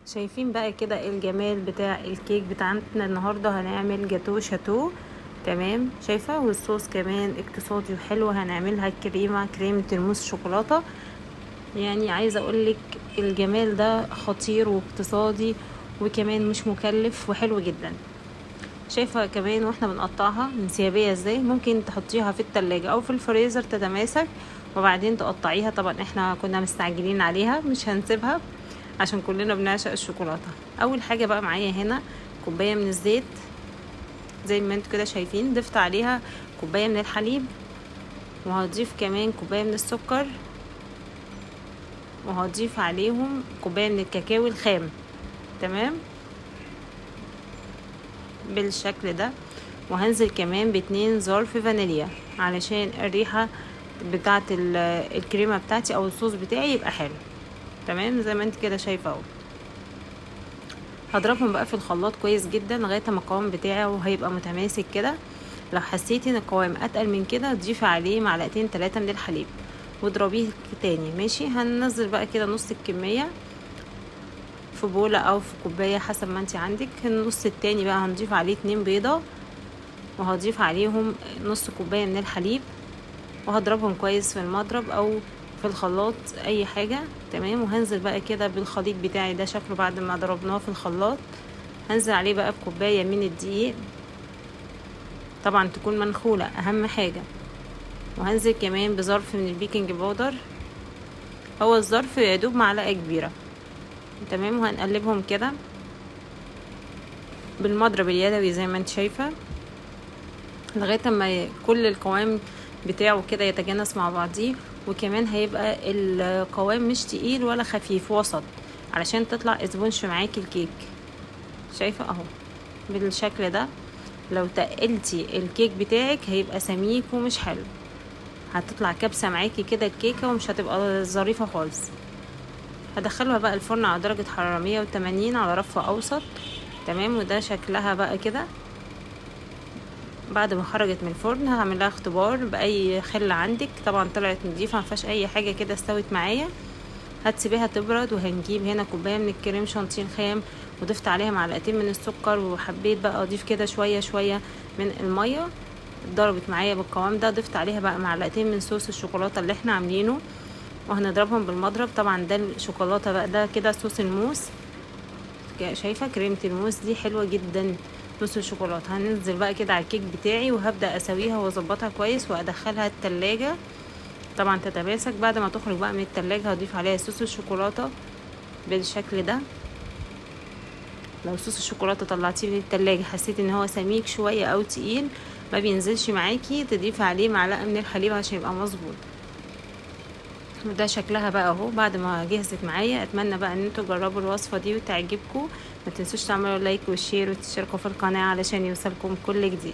شايفين بقى كده الجمال بتاع الكيك بتاعتنا النهارده؟ هنعمل جاتو شاتو، تمام؟ شايفه؟ والصوص كمان اقتصادي وحلو. هنعملها كريمة، كريمة الموس شوكولاتة. عايزه اقولك الجمال ده خطير واقتصادي وكمان مش مكلف وحلو جدا. شايفه كمان واحنا بنقطعها انسيابيه ازاي؟ ممكن تحطيها في التلاجة او في الفريزر تتماسك وبعدين تقطعيها. طبعا احنا كنا مستعجلين عليها، مش هنسيبها عشان كلنا بنعشق الشوكولاتة. اول حاجة بقى معايا هنا كوباية من الزيت زي ما انتوا كده شايفين، ضفت عليها كوباية من الحليب، وهضيف كمان كوباية من السكر، وهضيف عليهم كوباية من الكاكاو الخام، تمام؟ بالشكل ده. وهنزل كمان باتنين ظرف فانيليا علشان الريحة بتاعت الكريمة بتاعتي او الصوص بتاعي يبقى حلو، تمام؟ زي ما انت كده شايفه اهو. هضربهم بقى في الخلاط كويس جدا لغاية ما القوام بتاعه هيبقى متماسك كده. لو حسيتي ان القوام اتقل من كده ضيفي عليه معلقتين 3 من الحليب واضربيه تاني، ماشي؟ هننزل بقى كده نص الكمية في بوله او في كوباية حسب ما انت عندك. النص التاني بقى هنضيف عليه 2 بيضة، وهضيف عليهم نص كوباية من الحليب، وهضربهم كويس في المضرب او في الخلاط اي حاجة، تمام؟ وهنزل بقى كده بالخليط بتاعي ده شكله بعد ما ضربناه في الخلاط. هنزل عليه بقى بكوبايه من الدقيق، طبعا تكون منخوله اهم حاجة. وهنزل كمان بظرف من البيكنج باودر، هو الظرف يا دوب معلقه كبيرة، تمام؟ وهنقلبهم كده بالمضرب اليدوي زي ما انت شايفه لغاية ما كل القوام بتاعه كده يتجانس مع بعضيه، وكمان هيبقى القوام مش تقيل ولا خفيف، وسط، علشان تطلع اسبونش معاكي الكيك. شايفه اهو بالشكل ده. لو تقلتي الكيك بتاعك هيبقى سميك ومش حلو، هتطلع كبسة معاكي كده الكيكه ومش هتبقى ظريفة خالص. هدخلها بقى الفرن على درجه حرارة 180 على رف اوسط، تمام؟ وده شكلها بقى كده بعد ما خرجت من الفرن. هعمل لها اختبار باي خله عندك، طبعا طلعت نضيفه ما فيهاش اي حاجة كده، استوت معايا. هتسيبيها تبرد. وهنجيب هنا كوباية من الكريم شانتيه الخام، وضفت عليها معلقتين من السكر، وحبيت بقى اضيف كده شوية شوية من المية، ضربت معايا بالقوام ده. ضفت عليها بقى معلقتين من صوص الشوكولاتة اللي احنا عاملينه، وهنضربهم بالمضرب. طبعا ده الشوكولاتة بقى، ده كده صوص الموس، شايفه كريمة الموس دي حلوة جدا، صوص الشوكولاتة. هننزل بقى كده على الكيك بتاعي، وهبدا اسويها واظبطها كويس وادخلها التلاجة، طبعا تتماسك. بعد ما تخرج بقى من التلاجة هضيف عليها صوص الشوكولاتة بالشكل ده. لو صوص الشوكولاتة طلعتيه من التلاجة حسيتي ان هو سميك شوية او تقيل ما بينزلش معاكي، تضيفي عليه معلقه من الحليب عشان يبقى مظبوط. وده شكلها بقى اهو بعد ما جهزت معايا. اتمنى بقى ان انتوا تجربوا الوصفة دي وتعجبكم. ما تنسوش تعملوا like و share وتشتركوا في القناة علشان يوصلكم كل جديد.